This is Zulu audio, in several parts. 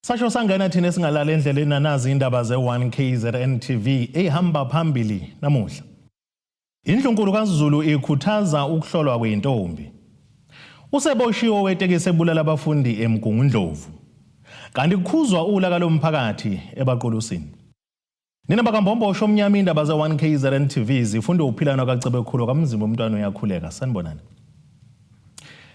Sasho sangena thina esingalala endleleni nanazi indaba ze-1 KZN TV ehamba phambili namuhla. Indlunkulu kaZulu ikhuthaza ukuhlolwa kweintombi. Useboshiwe wetekisi ebulala abafundi eMgungundlovu. Kanti kukhuzwa ulaka lomphakathi ebaqulusini. Nina bakambombosho omnyama indaba ze-1 KZN TV zifunda uphilano kaCebekhulu kaMzimba umntwana uyakhuleka. Sanibonani.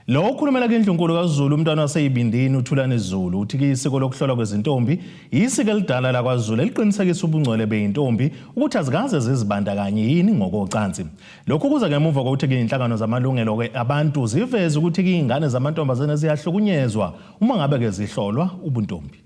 Lo okhulumela kendlunkulu kaZulu umntwana waseyibindini uThulani Zulu uthi kuyisiko lokuhlolwa kwezintombi yisiko elidala lakwaZulu eliqinisekisa ubungcwele beyintombi ukuthi azikaze zizibandakanye yini ngokocansi. Lokhu kuza ngemuva kokuthi kuyinhlangano zamalungelo ke abantu ziveze ukuthi kuyingane zamantombazane ziyahlukunyezwa uma ngabe ke zihlolwa ubuntombi.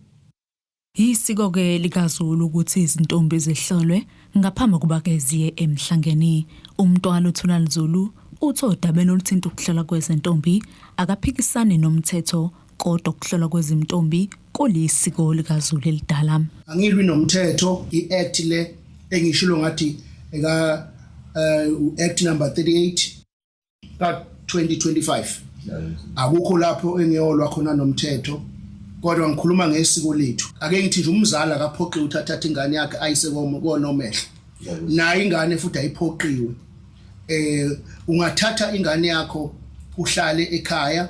Yisiko-ke likaZulu ukuthi izintombi zihlolwe ngaphambi kokuba-ke ziye emhlangeni. Umntwana uThulani Zulu uthi odabeni oluthinta ukuhlolwa kwezintombi akaphikisani nomthetho kodwa ukuhlolwa kwezintombi kulisiko likaZulu elidala. Angilwi nomthetho i-act le engishilo ngathi eka uh, act number 38 ka-2025 akukho lapho engiyolwa khona nomthetho kodwa ngikhuluma ngesiko lethu. Ake ngithi nje umzali akaphoqiwe ukuthi athathe ingane yakhe ayise konomehlo, nayo ingane futhi ayiphoqiwe. Ungathatha ingane yakho uhlale ekhaya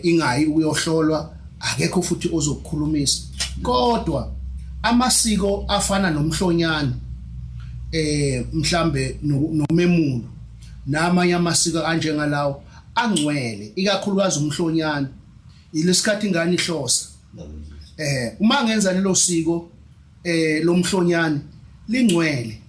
ingayi ukuyohlolwa, akekho futhi ozokukhulumisa. Kodwa amasiko afana nomhlonyane mhlambe nomemulo namanye amasiko anjengalawo angcwele, ikakhulukazi umhlonyane ilesikhathi ingane ihlosa. Uma ngenza lelo siko lomhlonyane lingcwele,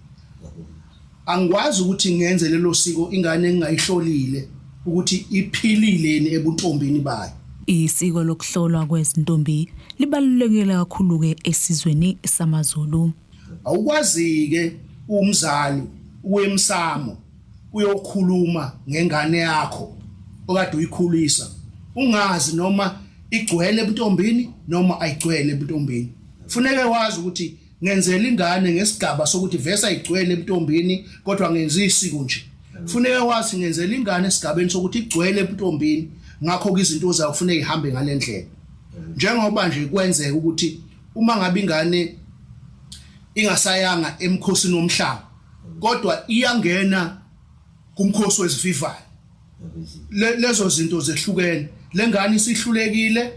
angikwazi ukuthi ngenze lelo siko ingane engingayihlolile ukuthi iphilile ebuntombini bayo. Isiko lokuhlolwa kwezintombi libalulekile kakhulu-ke esizweni samaZulu. Awukwazi-ke umzali uwemsamo uyokhuluma ngengane yakho okade uyikhulisa ungazi noma igcwele ebuntombini noma ayigcwele ebuntombini. Funeke wazi ukuthi ngenzela ingane ngesigaba sokuthi vese ayigcwele ebuntombini kodwa ngenza isiko nje. Funeke wazi ngenzela ingane esigabeni sokuthi igcwele ebuntombini, ngakho ke izinto zayo kufuneka ihambe ngalendlela. Njengoba nje kwenzeka ukuthi uma ngabe ingane ingasayanga emkhosini womhlaba kodwa iyangena kumkhosi wezivivane, lezo zinto zehlukene. Lengane isihlulekile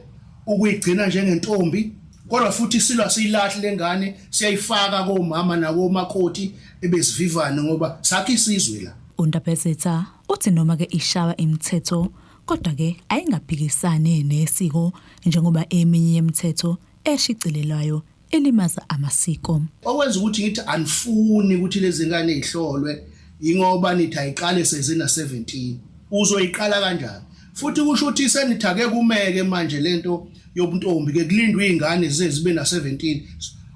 ukuyigcina njengentombi kodwa futhi silwa siyilahle lengane, siyayifaka komama nakomakoti ebezivivane ngoba sakhe isizwe la. UNdabezitha uthi noma ke ishawa imithetho kodwa ke ayingaphikisani nesiko njengoba eminye yemithetho eshicilelwayo elimaza amasiko. Okwenza ukuthi ngithi anifuni ukuthi lezi ngane zihlolwe ingoba nithi ayiqale sezina 17. Uzoyiqala kanjani? Futhi kusho ukuthi senithake kumeke manje lento yobuntombi ke kulindwe izingane zize zibe na 17.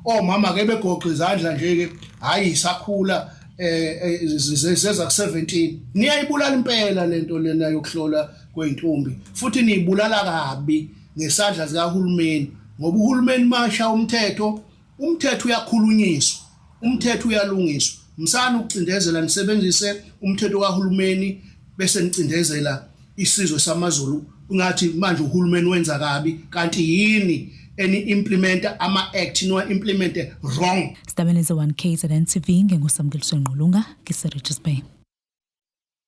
Omama ke begoqa izandla nje ke, hayi isakhula zeza ku 17. Niyayibulala impela lento lena yokuhlola kweintombi futhi niyibulala kabi ngesandla zikahulumeni, ngoba uhulumeni masha umthetho, umthetho uyakhulunyiswa, umthetho uyalungiswa. Msana ukucindezela, nisebenzise umthetho kahulumeni bese nicindezela isizwe samaZulu ungathi manje uhulumeni wenza kabi, kanti yini eni implementa ama act niwa implemente wrong. Sidabeni ze-1 KZN TV nginguSamkeliswe Ngqulunga ngise-Richards Bay.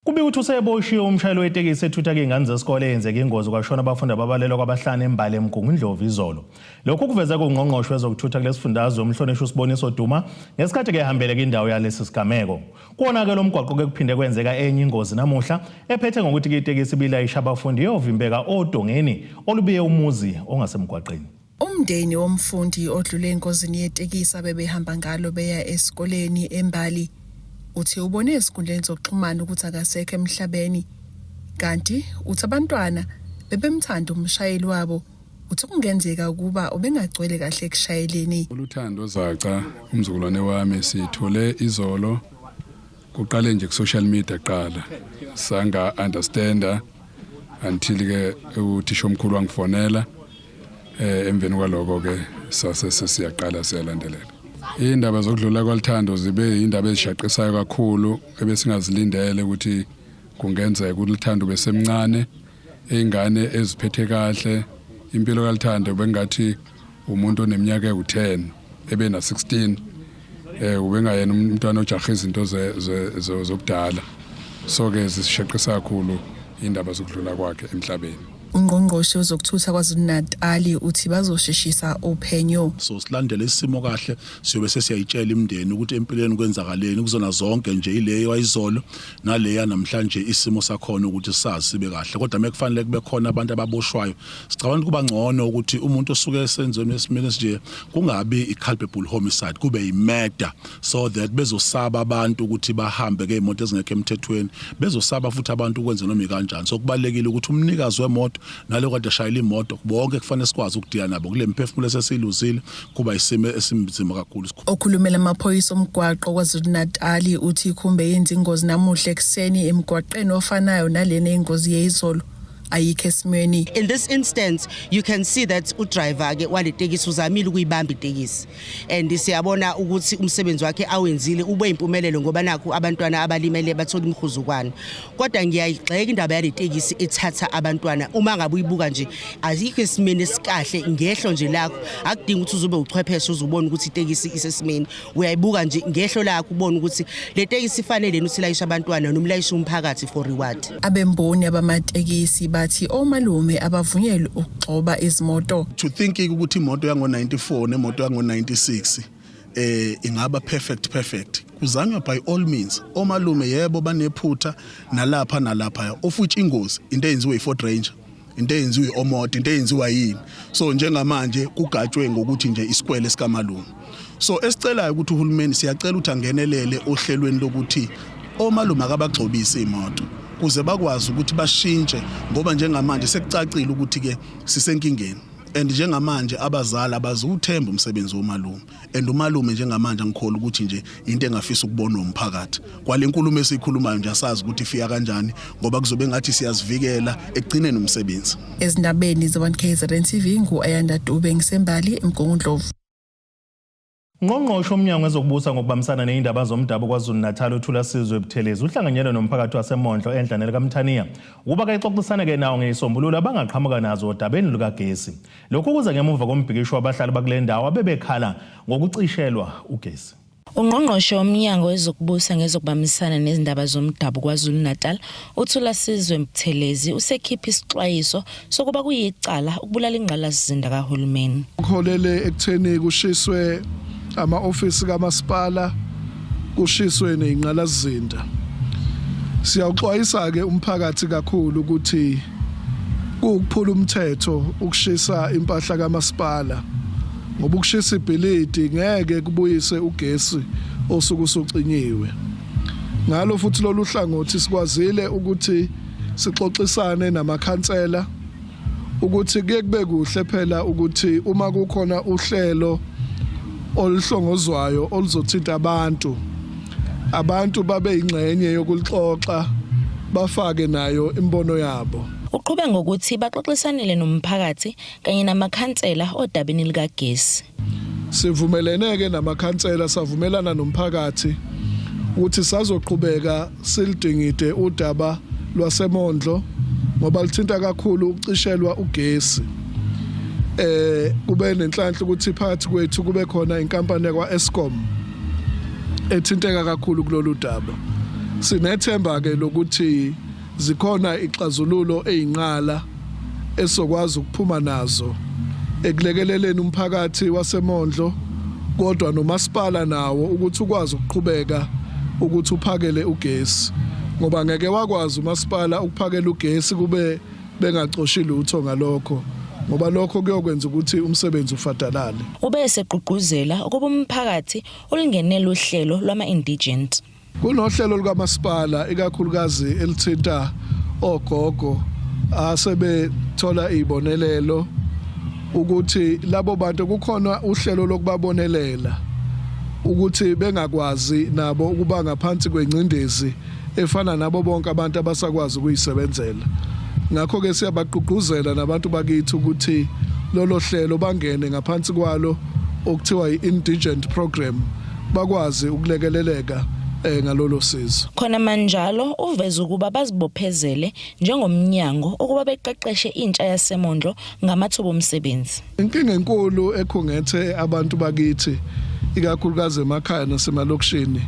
Kubikwa ukuthi useboshiwe umshayeli wetekisi ethutha izingane zesikole eyenzeke ingozi kwashona abafundi ababalelwa kwabahlanu eMbali eMgungundlovu izolo. Lokhu kuveze kungqongqoshe wezokuthutha kulesifundazwe umhlonishwa uSiboniso Duma ngesikhathi ke ehambele kwindawo yalesi sigameko. Kuwona-ke lo mgwaqo ke kuphinde kwenzeka enye ingozi namuhla ephethe ngokuthi ke itekisi ibilayisha abafundi iyovimbeka odongeni olubiye umuzi ongasemgwaqeni. Umndeni womfundi odlule engozini yetekisi abebehamba ngalo beya esikoleni eMbali uthi ubone ezinkundleni zokuxhumana ukuthi akasekho emhlabeni, kanti uthi abantwana bebemthanda umshayeli wabo. Uthi kungenzeka ukuba ubengagcwele kahle ekushayeleni. Uluthando Zaca, umzukulwane wami, sithole izolo kuqale nje ku-social media kuqala sanga understanda until ke uthisha omkhulu wangifonela. Emveni kwaloko ke sase sesiyaqala siyalandelela indaba zokudlula kwaLuthando. Zibe indaba ezishaqisayo kakhulu ebesingazilindele ukuthi kungenzeka. ULuthando besemncane, ingane eziphethe kahle, Impilo kaLithando bengathi umuntu oneminyaka ewu-10 ebe na-16, ubengayena umntwana ojaha izinto zobudala. So ke zisisheqisa kakhulu indaba zokudlula kwakhe emhlabeni. Ungqongqoshe wezokuthutha KwaZulu-Natali uthi bazosheshisa uphenyo. So silandele isimo kahle, siyobe sesiyayitshela imindeni ukuthi empilweni kwenzakaleni kuzona zonke nje, ileyo ayizolo naleya namhlanje, isimo sakhona ukuthi sazi sibe kahle. Kodwa mekufanele kube khona abantu ababoshwayo, sicabanga kuba ngcono ukuthi umuntu osuke esenzweni esimeni esinje kungabi i-culpable homicide, kube i-murder, so that bezosaba abantu ukuthi bahambe ngey'moto ezingekho emthethweni, bezosaba futhi abantu ukwenza noma ikanjani. So kubalulekile ukuthi umnikazi wemoto nalo kade eshayela imoto, bonke kufanele sikwazi ukudila nabo kule miphefumulo esesiyiluzile. Kuba isimo esimzima kakhulu. Okhulumela amaphoyisa omgwaqo KwaZulu-Natali uthi ikhumbe yenza ingozi namuhla ekuseni emgwaqeni ofanayo nalena ingozi yeyizolo ayikho esimweni. In this instance, you can see that udriver ke wale tekisi uzamile ukuyibamba itekisi, and siyabona ukuthi umsebenzi wakhe awenzile ube impumelelo, ngoba nakho abantwana abalimele bathola imihuzukwane. Kodwa ngiyayigxeka indaba yale tekisi ethatha abantwana. Uma ngabe uyibuka nje, azikho esimeni esikahle. Ngehlo nje lakho, akudingi ukuthi uzube uchwepheshe uzubona ukuthi itekisi isesimeni. Uyayibuka nje ngehlo lakho, ubone ukuthi le tekisi ifanele ukuthi layisha abantwana noma layisha umphakathi for reward. Abemboni abamatekisi bathi omalume abavunyelwe ukugxoba izimoto. To think ukuthi imoto yango-94 nemoto yango-96 ingaba perfect. Kuzanywa by all means. Omalume yebo banephutha nalapha nalapha, of which ingozi into eyenziwe i-Ford Ranger, into eyenziwe i-Omoda, into eyenziwa yini. So njengamanje kugatshwe ngokuthi nje isikwele sikamalume. So esicelayo ukuthi uhulumeni, siyacela ukuthi angenelele ohlelweni lokuthi omalume akabagxobise imoto kuze bakwazi ukuthi bashintshe, ngoba njengamanje sekucacile ukuthi ke sisenkingeni, and njengamanje abazali abazuthemba umsebenzi womalume, and umalume njengamanje angikholwa ukuthi nje into engafisa ukubonwa umphakathi. Kwale nkulumo esiyikhulumayo nje, asazi ukuthi ifika kanjani, ngoba kuzobe ngathi siyazivikela ekugcineni umsebenzi. Ezindabeni ze-1 KZN TV, ngu-Ayanda Dube, ngisembali eMgungundlovu. Ngqongqoshe umnyango wezokubusa ngokubambisana nezindaba zomdabu KwaZulu-Natal uThulasizwe Buthelezi uhlanganyele nomphakathi waseMondlo enhla nelikaMthaniya ukuba kayixoxisane-ke nawo ngeyisombululo abangaqhamuka nazo odabeni lukagesi. Lokhu kuza ngemuva kombhikisho wabahlali bakule ndawo abebekhala ngokucishelwa ugesi. Ungqongqoshe womnyango wezokubusa ngezokubambisana nezindaba zomdabu KwaZulu-Natal uThulasizwe Buthelezi usekhipha isixwayiso sokuba kuyicala ukubulala ingqalasizinda kahulumeni. Kuholele ekutheni kushiswe ama-ofisi kamasipala, kushiswe ney'nqalasizinda. Siyawuxwayisa-ke umphakathi kakhulu ukuthi kuwukuphula umthetho ukushisa impahla kamasipala, ngoba ukushisa ibhilidi ngeke kubuyise ugesi osuke usucinyiwe. Ngalo futhi lolu hlangothi, sikwazile ukuthi sixoxisane namakhansela ukuthi kuye kube kuhle phela ukuthi uma kukhona uhlelo oluhlongozwayo oluzothinta abantu, abantu babe ingxenye yokulixoxa, bafake nayo imbono yabo. Uqhube ngokuthi baxoxisanile nomphakathi kanye namakhansela odabeni likagesi. Sivumelene ke namakhansela, savumelana nomphakathi ukuthi sazoqhubeka silidingide udaba lwaseMondlo, ngoba lithinta kakhulu ukucishelwa ugesi. Kube nenhlanhla ukuthi phakathi kwethu kube khona inkampani yakwa Eskom ethinteka kakhulu kulolu daba. Sinethemba ke lokuthi zikhona ixazululo eyinqala esokwazi ukuphuma nazo ekulekeleleni umphakathi waseMondlo, kodwa nomasipala nawo ukuthi ukwazi ukuqhubeka ukuthi uphakele ugesi, ngoba ngeke wakwazi umasipala ukuphakela ugesi kube bengacoshi lutho ngalokho, ngoba lokho kuyokwenza ukuthi umsebenzi ufadalale. Ube esegqugquzela ukuba umphakathi ulingenele uhlelo lwama-indigent. Kunohlelo lukamasipala, ikakhulukazi elithinta ogogo asebethola izibonelelo, ukuthi labo bantu kukhona uhlelo lokubabonelela ukuthi bengakwazi nabo ukuba ngaphansi kwengcindezi efana nabo bonke abantu abasakwazi ukuyisebenzela. Ngakho ke siyabagqugquzela nabantu bakithi ukuthi lolo hlelo bangene ngaphansi kwalo, okuthiwa i-indigent program, bakwazi ukulekeleleka. eh ngalolo sizo. Khona manjalo uveze ukuba bazibophezele njengomnyango ukuba beqeqeshe intsha yaseMondlo ngamathuba omsebenzi. Inkinga enkulu ekhungethe abantu bakithi ikakhulukazi emakhaya nasemalokishini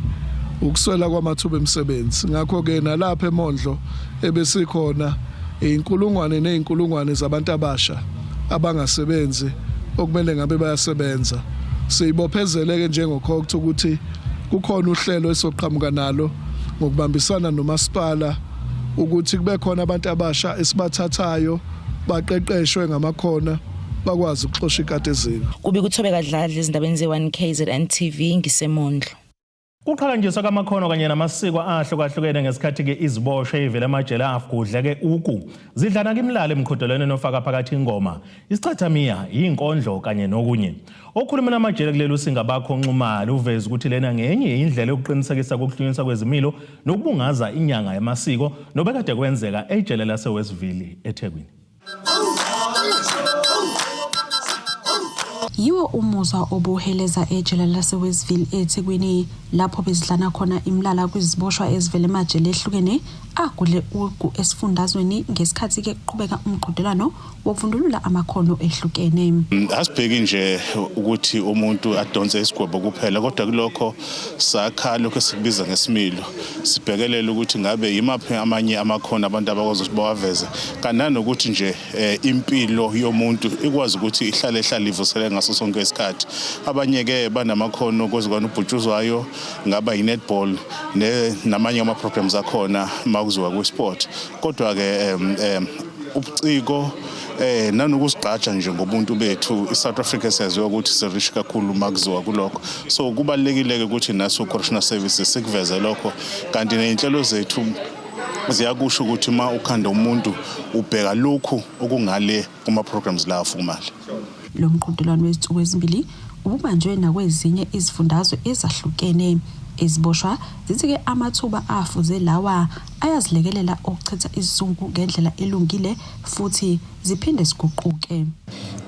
ukuswela kwamathuba emisebenzi. Ngakho-ke nalapha eMondlo ebesikhona inkulungwane nezinkulungwane zabantu abasha abangasebenzi okumele ngabe bayasebenza. Siyibophezele-ke njengoCogta ukuthi kukhona uhlelo esoqhamuka nalo ngokubambisana nomasipala ukuthi kube khona abantu abasha esibathathayo baqeqeshwe ngamakhona bakwazi ukuxosha ikati eziko. Kubi kuThobeka Dladla ezindabeni ze-1 KZN TV ngiseMondlo. Kuqhakanjiswa kwamakhono kanye namasiko ahlukahlukene ngesikhathi-ke iziboshwa ey'vela emajele afgudleke ugu zidlana kimlala emqhudelwaneni ofaka phakathi ingoma, isichathamiya, yinkondlo kanye nokunye. Okhulumela amajele kuleli uSingabakho Nxumalo uveze ukuthi lena ngenye indlela yokuqinisekisa kokuhlunyiswa kwezimilo nokubungaza inyanga yamasiko nobekade kwenzeka ejele laseWestville eThekwini. Yiwo umuzwa obuheleza ejele laseWestville eThekwini lapho bezidlana khona imilala kwiziboshwa ezivela emajele ehlukene agudle ugu esifundazweni ngesikhathi-ke kuqhubeka umqhudelwano wokuvundulula amakhono ehlukene. Asibheki nje ukuthi umuntu adonse isigwebo kuphela kodwa kulokho sakha lokho esikubiza ngesimilo sibhekelele ukuthi ngabe yimaphi amanye amakhono abantu abakwazi ukuthi bawaveze kanti nanokuthi nje eh, impilo yomuntu ikwazi ukuthi ihlale ihlale ivusele ngaso sonke isikhathi. Abanye-ke banamakhono kwezikwanubhutshuzwayo ngaba yi-netball namanye ama-programs akhona makuziwa kwi-sport kodwa-ke ubuciko nanokusigqaja nje ngobuntu bethu. I-South Africa siyaziwa ukuthi sirich kakhulu makuziwa kulokho, so kubalulekile-ke ukuthi naso Correctional Services sikuveze lokho, kanti ney'nhlelo zethu ziyakusho ukuthi uma ukhanda umuntu ubheka lokhu okungale kuma-programs la formal. Lo mqhudelwano wezinsuku ezimbili ububanjwe nakwezinye izifundazwe ezahlukene. Iziboshwa zithi-ke amathuba afuze lawa ayazilekelela ukuchitha isizungu ngendlela elungile futhi ziphinde ziguquke.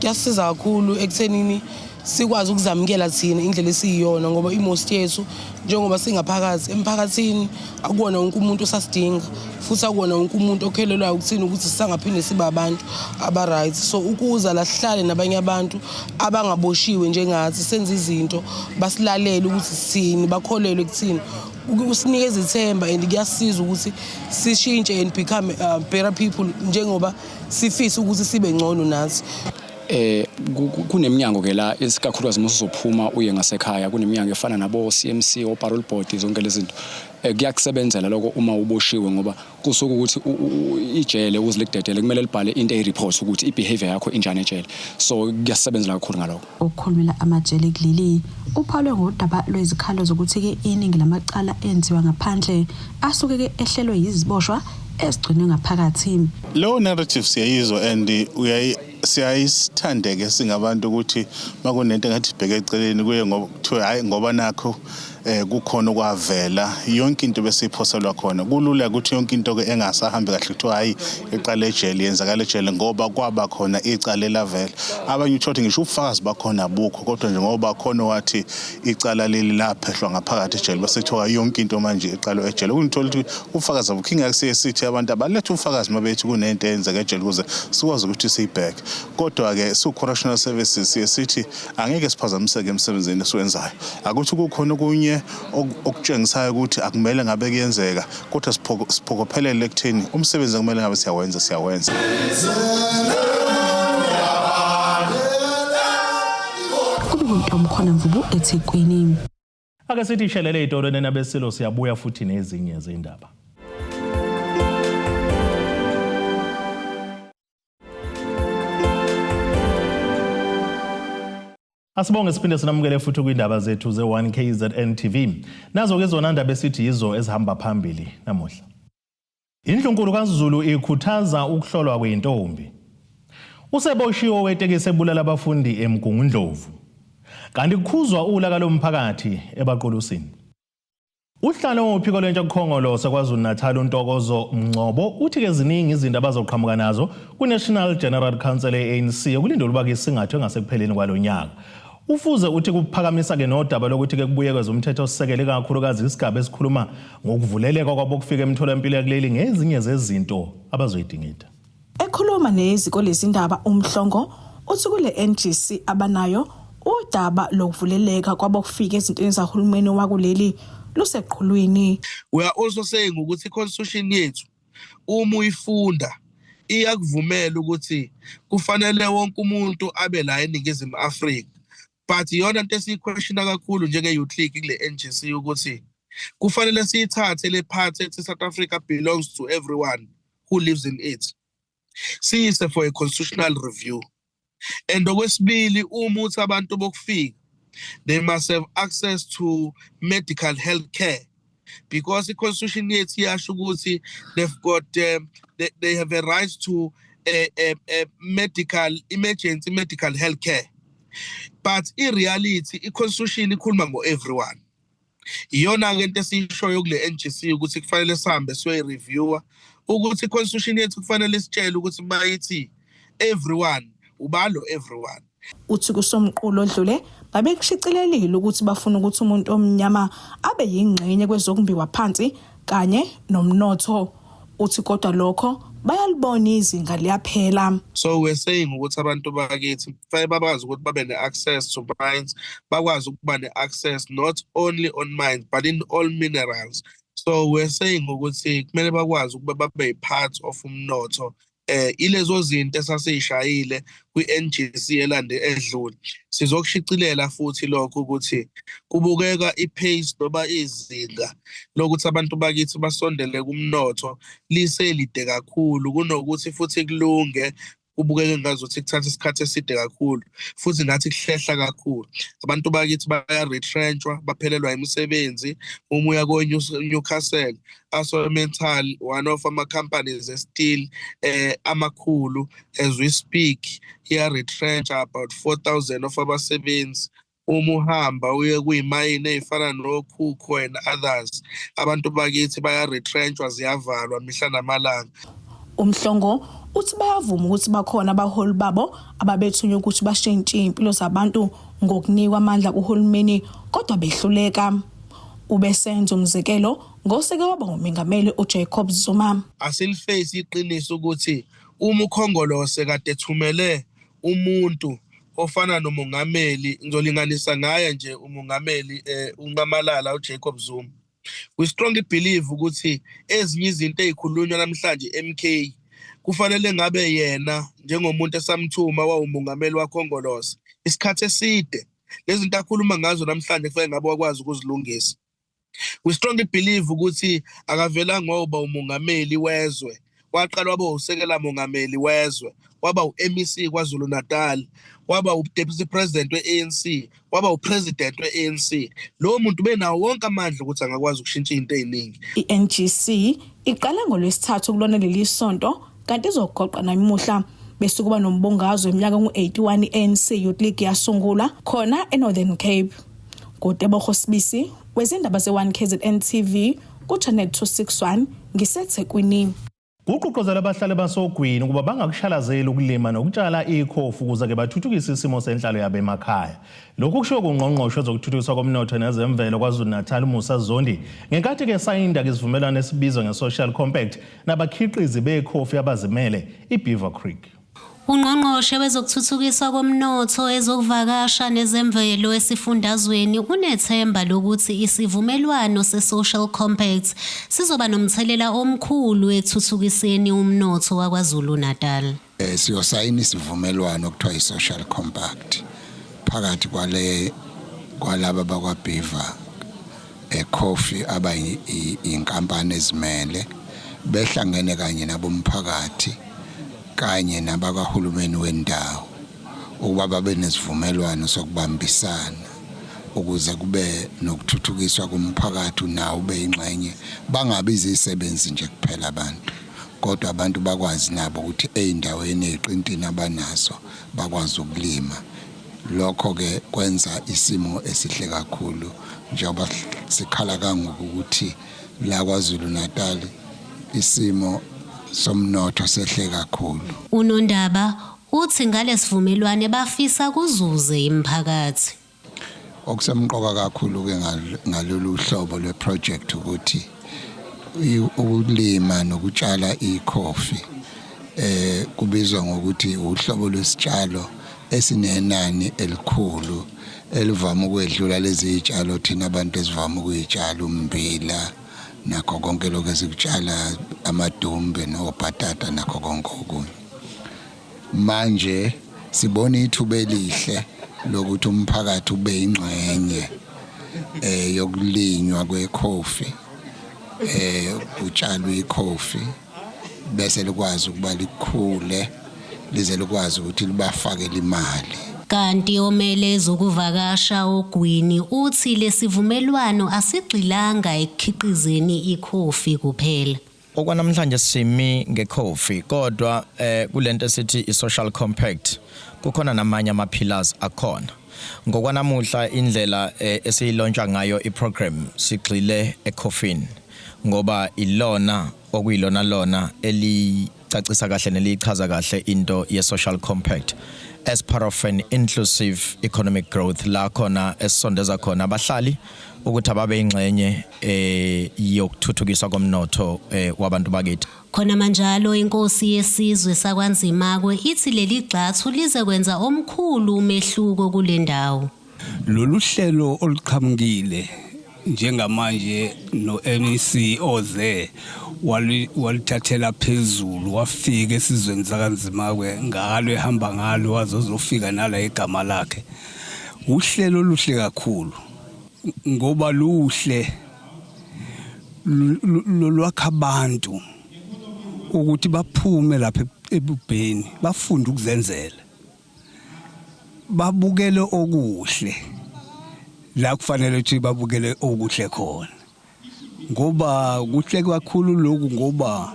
Kuyasiza kakhulu ekuthenini sikwazi ukuzamukela thina indlela esiyiyona ngoba i-most yethu njengoba singaphakathi emphakathini akuwona wonke umuntu osasidinga futhi akuwona wonke umuntu okhelelwayo ukuthini ukuthi sisangaphinde sibe abantu aba-right. So ukuza la sihlale nabanye abantu abangaboshiwe njengathi senze izinto basilalele ukuthi sithini bakholelwe kuthini kusinikeza ithemba and kuyasiza ukuthi sishintshe and become better people njengoba sifisa ukuthi sibe ngcono nathi. Kuneminyango ke la isikakhulukazi uma uzophuma uye ngasekhaya kuneminyango efana nabo CMC o parole board zonke lezi zinto kuyakusebenzela lokho uma uboshiwe ngoba kusuke ukuthi ijele ukuze likudedele kumele libhale into eyi-report ukuthi i-behavior yakho injani ejele, so kuyasebenzela kakhulu ngalokho. Ukukhulumela amajele kuleli uphawule ngodaba lwezikhalo zokuthi-ke iningi lamacala enziwa ngaphandle asuke-ke ehlelwe yiziboshwa ezigcinwe ngaphakathi. Leyo narrative siyayizwa and siyayisithandeke singabantu ukuthi makunento engathi ibheke eceleni kuye ngoba kuthiwe hayi ngoba nakho kukhona okwavela yonke into bese iphoselwa khona. Kulula ukuthi yonke into ke engasahambi kahle kuthiwa hayi iqale ejele yenzakala ejele ngoba kwaba khona icala elavela. Abanye uthola ukuthi ngisho ubufakazi bakhona abukho kodwa nje ngoba khona wathi icala leli laphehlwa ngaphakathi ejele bese kuthiwa yonke into manje iqalwe ejele. Ukuthola ukuthi ubufakazi abukho, ingakho siye sithi abantu abalethe ubufakazi uma bethi kunento eyenzeka ejele ukuze sikwazi ukuthi siyibheke. Kodwa-ke siwu-Correctional Services siye sithi angeke siphazamiseke emsebenzini esiwenzayo. Akuthi kukhona okunye okutshengisayo ukuthi akumele ngabe kuyenzeka kodwa siphokophelele ekutheni umsebenzi okumele ngabe siyawenza siyawenza. Kube kuntomkhona Mvubu eThekwini. Ake sithi ishelele ey'tolo nabesilo siyabuya futhi nezinye zendaba. Asibonge siphinde sinamukele futhi kwindaba zethu ze-1 KZN TV. Nazo-ke zona ndaba esithi yizo ezihamba phambili namuhla. Indlunkulu kaZulu ikhuthaza ukuhlolwa kweintombi. Useboshiwe wetekisi ebulala abafundi eMgungundlovu. Kanti kukhuzwa ulaka lomphakathi ebaqulusini. Uhlalo wophiko lwentsha kuKhongolose KwaZulu-Natal uNtokozo Mngcobo uthi-ke ziningi izinto abazoqhamuka nazo ku-National General Council e-ANC okulindelwe ukuba-ke isingathwe ngasekupheleni kwalo nyaka. Ufuze uthi kuphakamisa-ke nodaba lokuthi-ke kubuyekezwe umthethosisekelo ikakhulukazi isigaba esikhuluma ngokuvuleleka kwabokufika emitholampilo yakuleli ngezinye zezinto abazoyidingida. Ekhuluma neziko lezindaba uMhlongo uthi kule NGC abanayo udaba lokuvuleleka kwabokufika ezintweni zahulumeni wakuleli luseqhulwini. We are also saying ukuthi i-constitution yethu uma uyifunda iyakuvumela ukuthi kufanele wonke umuntu abe la eNingizimu Afrika but iyona nto esiyiquestiona kakhulu njenge-youth league kule NGC ukuthi kufanele siyithathe le part ethi South Africa belongs to everyone who lives in it siyise for a constitutional review and okwesibili uma uthi abantu bokufika they must have access to medical health care because i-constitution yethu iyasho ukuthi they've got they have a right to a medical emergency medical health care but i-reality i-constitution ikhuluma ngo-everyone. Iyona-ke into esiyishoyo kule NGC ukuthi kufanele sihambe siyoyi-reviewa ukuthi i-constitution yethu kufanele sitshele ukuthi mayithi everyone ubalo everyone. Uthi kusomqulu odlule babekushicilelile ukuthi bafuna ukuthi umuntu omnyama abe yingxenye kwezokumbiwa phansi kanye nomnotho. Uthi kodwa lokho bayalibona izinga liyaphela. So we're saying ukuthi abantu bakithi kufanele bakwazi ukuthi babe ne-access to mines, bakwazi ukuba ne-access not only on mines but in all minerals. So we're saying ukuthi kumele bakwazi ukuba babe part of umnotho. Ilezo zinto esasiyishayile kwi-NGC elande edlule sizokushicilela futhi lokho ukuthi kubukeka ipace noma izinga lokuthi abantu bakithi basondele kumnotho liselide kakhulu kunokuthi futhi kulunge kubukeke ngazuthi kuthatha isikhathi eside kakhulu futhi ngathi kuhlehla kakhulu. Abantu bakithi baya-retrenchwa, baphelelwa imisebenzi. Uma uya ko-Newcastle, ArcelorMittal, one of ama-companies e-steel amakhulu, as we speak iya-retrench about 4000 of abasebenzi. Uma uhamba uye kuyimayini ey'fana noKhukho and others, abantu bakithi baya-retrenchwa, ziyavalwa mihla namalanga. Umhlongo uthi bayavuma ukuthi bakhona abaholi babo ababethunywa ukuthi bashintshe impilo zabantu ngokunikwa amandla kuhulumeni kodwa behluleka. Ubesenza umzekelo ngoseke waba ngumengameli uJacob Zuma. Asilifesi iqiniso ukuthi uma uKhongolose kade ethumele umuntu ofana nomongameli, ngizolinganisa ngaye nje umongameli uNxamalala uJacob Zuma, we strongly believe ukuthi ezinye izinto ezikhulunywa namhlanje MK kufanele ngabe yena njengomuntu esamthuma wawumongameli waKhongolose isikhathi eside, lezi zinto akhuluma ngazo namhlanje kufanele ngabe wakwazi ukuzilungisa. We strongly believe ukuthi akavelanga ngoba umongameli wezwe, waqala waba usekela mongameli wezwe, waba u-MEC KwaZulu Natal, waba u-deputy president we-ANC, waba u-president we-ANC. Lowo muntu benawo wonke amandla ukuthi angakwazi ukushintsha izinto eziningi. I-NGC iqale ngoLwesithathu kulona leli sonto kanti izogoqa namuhla bese kuba nombungazo weminyaka engu-81 i-ANC Youth League yasungulwa khona eNorthern Cape. NguTebogo Sibisi wezindaba ze-1 KZN TV ku-Channel 261 ngiseThekwini. Kugqugquzela abahlali basogwini ukuba bangakushalazeli ukulima nokutshala ikhofu ukuze-ke bathuthukise isimo senhlalo yabo emakhaya. Lokhu kushiwo kungqongqoshe wezokuthuthukiswa komnotho nezemvelo KwaZulu-Natal Musa Zondi ngenkathi-ke esayinda isivumelwano esibizwa nge-Social Compact nabakhiqizi bekhofi abazimele iBeaver Creek. Ungqongqoshe wezokuthuthukiswa komnotho, ezokuvakasha nezemvelo esifundazweni unethemba lokuthi isivumelwano se-Social Compact sizoba nomthelela omkhulu ekuthuthukiseni umnotho waKwaZulu-Natal. Siyosayina isivumelwano okuthiwa i-Social Compact phakathi kwale kwalaba bakwa-Beaver Coffee abayinkampani ezimele behlangene kanye nabomphakathi kanye nabakahulumeni wendawo ukuba babe nesivumelwano sokubambisana ukuze kube nokuthuthukiswa komphakathi nawo ube yingxenye, bangabi izisebenzi nje kuphela abantu, kodwa abantu bakwazi nabo ukuthi ey'ndaweni ey'qintini abanazo bakwazi ukulima. Lokho-ke kwenza isimo esihle kakhulu njengoba sikhala kangoku ukuthi la KwaZulu Natal isimo somnotho sehle kakhulu. UNondaba Uthi ngalesivumelwane bafisa kuzuze imiphakathi. Okusemqoka kakhulu-ke ngalolu hlobo lwe-project ukuthi ukulima nokutshala ikhofi kubizwa ngokuthi uhlobo lwesitshalo esinenani elikhulu elivama ukwedlula lezi zitshalo thina abantu esivama ukuyitshala, ummbila nakho konke lokho esikutshala, amadumbe nobhatata nakho konke okunye. Manje sibona ithuba elihle lokuthi umphakathi ube ingxenye yokulinywa kwekhofi, kutshalwe ikhofi bese likwazi ukuba likhule lize likwazi ukuthi libafakele imali. Kanti omele ezokuvakasha oGwini uthi lesivumelwano asigxilanga ekukhiqizeni ikhofi kuphela. Okwanamhlanje simi ngekhofi, kodwa kulento esithi i-social compact kukhona namanye ama-pillars akhona. Ngokwanamuhla indlela esiyilontsha ngayo i-program sigxile ekhofini ngoba ilona okuyilona lona elicacisa kahle nelichaza kahle into ye-social compact as part of an inclusive economic growth, la khona esisondeza khona abahlali ukuthi ababe ingxenye yokuthuthukiswa komnotho wabantu bakithi. Khona manjalo inkosi yesizwe sakwaNzimakwe ithi leli gxathu lize kwenza omkhulu umehluko kule ndawo. Lolu hlelo oluqhamukile njengamanje no-MEC oze walithathela phezulu wafika esizweni sakaNzimakwe ngalo ehamba ngalo wazozofika nala igama lakhe, uhlelo oluhle kakhulu ngoba luhle lwakha abantu ukuthi baphume lapha ebubheni bafunde ukuzenzela, babukele okuhle la kufanele ukuthi babukele okuhle khona, ngoba kuhle kakhulu lokhu, ngoba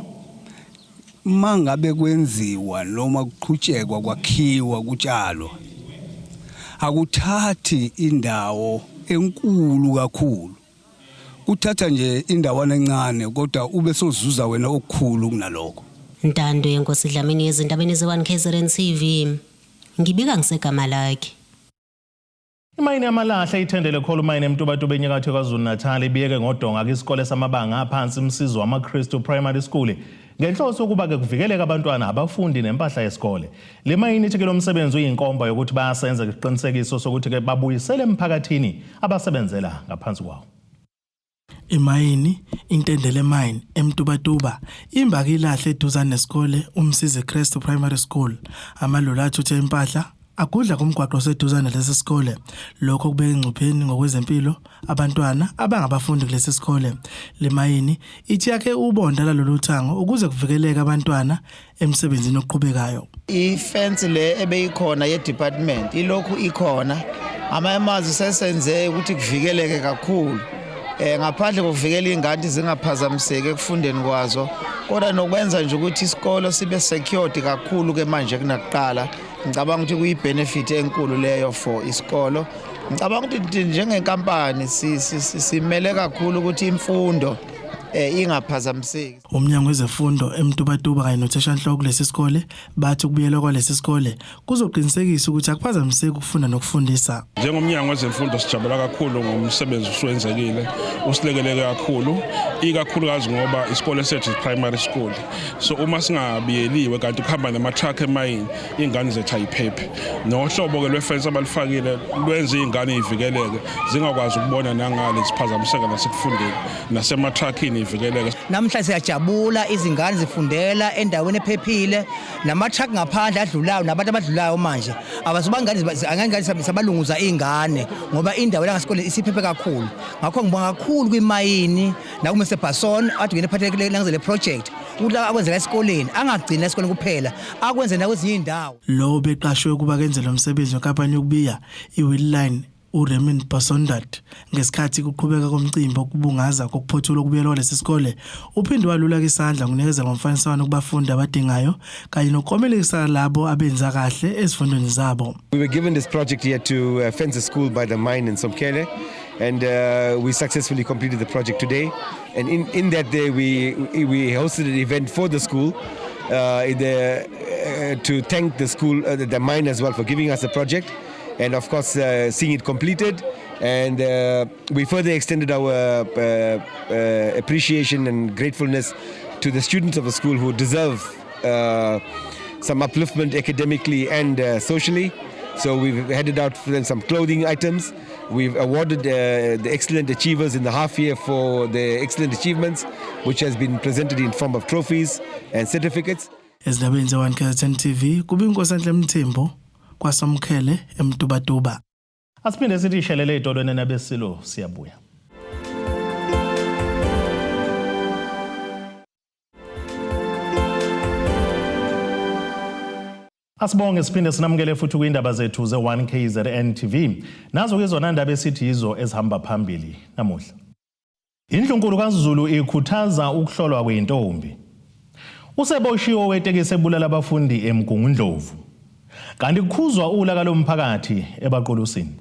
mangabe kwenziwa noma kuqhutshekwa kwakhiwa kutshalwa akuthathi indawo enkulu kakhulu, kuthatha nje indawana encane kodwa ube sozuza wena okukhulu kunalokho. Ntando yeNkosi Dlamini ezindabeni ze-1 KZN TV, ngibika ngisegama lakhe. Imayini yamalahle iThendele Coal Mine eMtubatuba enyakatho KwaZulu-Natal ibiyeke ngodonga kwisikole samabanga aphansi Umsizi wamaKristu Primary School ngenhloso yokuba-ke kuvikeleke abantwana, abafundi nempahla yesikole. Le mayini ithi-ke lo msebenzi uyinkomba yokuthi bayasenza isiqinisekiso sokuthi-ke babuyisele emphakathini abasebenzela ngaphansi kwawo. Imayini iNtendele Mine eMtubatuba imbaka ilahle eduzane nesikole Umsizi Kristu Primary School. Amaloli athuthe impahla agudla kumgwaqo oseduzane nalesi sikole. Lokho kubeka engcupheni ngokwezempilo abantwana abangabafundi kulesi sikole. Le mayini ithi yakhe ubonda lalolu thango ukuze kuvikeleke abantwana emsebenzini oqhubekayo. Ifence le ebeyikhona ye-department ilokhu ikhona, amanye amazwi sesenze ukuthi kuvikeleke kakhulu, ngaphandle kokuvikela iy'ngane zingaphazamiseki ekufundeni kwazo, kodwa nokwenza nje ukuthi isikolo sibe secured kakhulu ke manje kunakuqala. Ngicabanga ukuthi kuyi-benefit enkulu leyo for isikolo. Ngicabanga ukuthi njengenkampani simele kakhulu ukuthi imfundo ingaphazamiseki. Umnyango wezefundo eMtubatuba kanye nothishanhloko kulesi sikole bathi ukubuyelwa kwalesi sikole kuzoqinisekisa ukuthi akuphazamiseki ukufunda nokufundisa. Njengomnyango wezemfundo sijabula kakhulu ngomsebenzi osuwenzekile, usilekelele kakhulu, ikakhulukazi ngoba isikole sethu is primary school, so uma singabiyeliwe kanti kuhamba nama-truck emayini, iy'ngane zethu ayiphephi. Nohlobo-ke lwefensi abalifakile lwenza iy'ngane yivikeleke, zingakwazi ukubona nangale, ziphazamiseka nasekufundeni nasema-truckini, ivikeleke. Namhlanje siyajabula, izingane zifundela endaweni ephephile, nama-truck ngaphandle adlulayo nabantu abadlulayo manje abazubangane angane sabalunguza iy'ngane ngoba indawo la ngasikole isiphephe kakhulu. Ngakho ngibonga kakhulu kwimayini naku-Mr Basson athi ngene phathekile le project ukuthi akwenzela esikoleni, angagcini esikoleni kuphela, akwenze nakwezinye iy'ndawo. Lo beqashwe ukuba kenze lo msebenzi wenkampani yokubiya iWilline, uRaymond Basondat, ngesikhathi kuqhubeka komcimbi okubungaza kokuphothula ukubuyelwa kwalesi sikole, uphinde walula isandla ngokunikezela ngomfaniswano kubafundi abadingayo kanye nokuklomelisa labo abenza kahle ezifundweni zabo. We were given this project here to fence a school by the mine in Somkhele, and we successfully completed the project today. And in that day, we hosted an event for the school in the to thank the school, the mine as well, for giving us the project, and of course seeing it completed. And we further extended our appreciation and gratefulness to the students of the school who deserve some upliftment academically and socially. So we've handed out for them some clothing items. We've awarded the excellent achievers in the half year for their excellent achievements, which has been presented in form of trophies and certificates. Ezindabeni ze-1 KZN TV kube iNkosanhle Mthembu kwaSomkhele eMtubatuba. Asiphinde sithi ishelele ey'tolweni nabesilo siyabuya. Asibonge siphinde sinamukele futhi kwindaba zethu ze-1 KZN TV. Nazo ke zona ndaba esithi yizo ezihamba phambili namuhla. Indlunkulu kaZulu ikhuthaza ukuhlolwa kweintombi. Useboshiwe wetekisi ebulala abafundi eMgungundlovu. Kanti kukhuzwa ulaka lomphakathi ebaqulusini.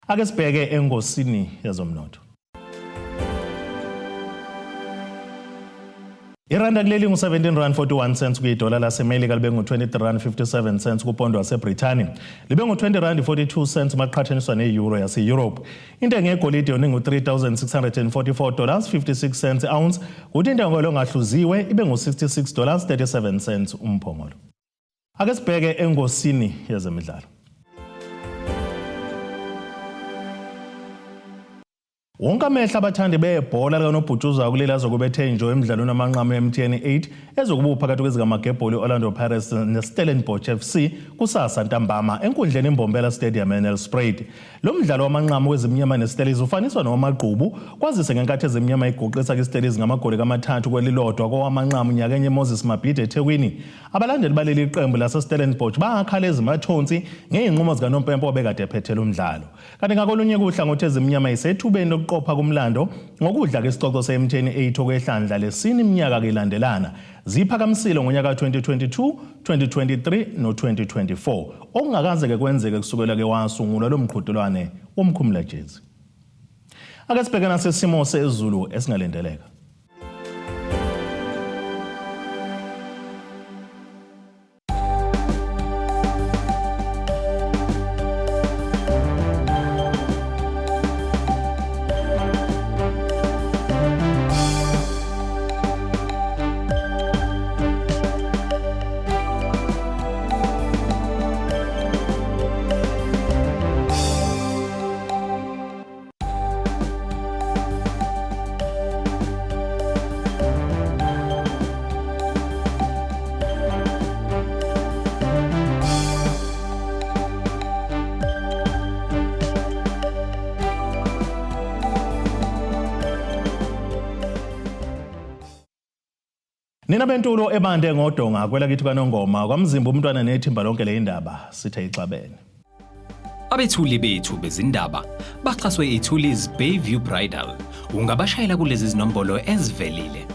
Ake sibheke engosini yezomnotho. Iranda kuleli ngu-17 rand 41 cents kuyidola laseMelika libe ngu-23 rand 57 cents kupondo waseBrithani libe ngu-20 rand 42 cents maqhathaniswa ne-euro yase-Europe. Intengo yegolide yona ingu-3644 dollars 56 cents ounce kuthi intengo yolongahluziwe ibe ngu-66 dollars 37 cents umphongolo. Ake sibheke engosini yezemidlalo. Wonke amehlo abathandi bebhola likanobhutshuzwayo kuleli azokuba ethe njo emdlalweni wamanqamu e-MTN 8 ezokuba uphakathi kwezikamagebholi i-Orlando Pirates ne-Stellenbosch FC kusasa ntambama enkundleni iMbombela Stadium eNelspruit. Lo mdlalo wamanqamu wezimnyama neStellies ufaniswa nowamagqubu kwazise ngenkathi ezimnyama iguqisa kwiStellies ngamagoli kamathathu kwelilodwa kowamanqamu nyakenye Moses Mabhida eThekwini. Abalandeli baleli qembu laseStellenbosch bakhala ezimathonsi ngey'nqumo zikanompempe obekade ephethe lo mdlalo. Kanti ngakolunye uhlangothi ezimnyama isethubeni lokuqopha kumlando ngokudla ke isicoco se-MTN 8 okwehlandla lesine iminyaka ilandelana. Ziphakamisile ngonyaka 2022, 2023 no-2024 okungakaze ke kwenzeke kusukela ke wasungulwa lo mqhudelwane womkhumulajezi. Ake sibheke nasesimo sezulu esingalindeleka. Nina bentulo ebande ngodonga kwelakithi kaNongoma kwamzimba umntwana nethimba lonke leyindaba sithe ixabene. Abethuli bethu bezindaba baxhaswe iThulis Bayview Bridal. Ungabashayela kulezi zinombolo ezivelile.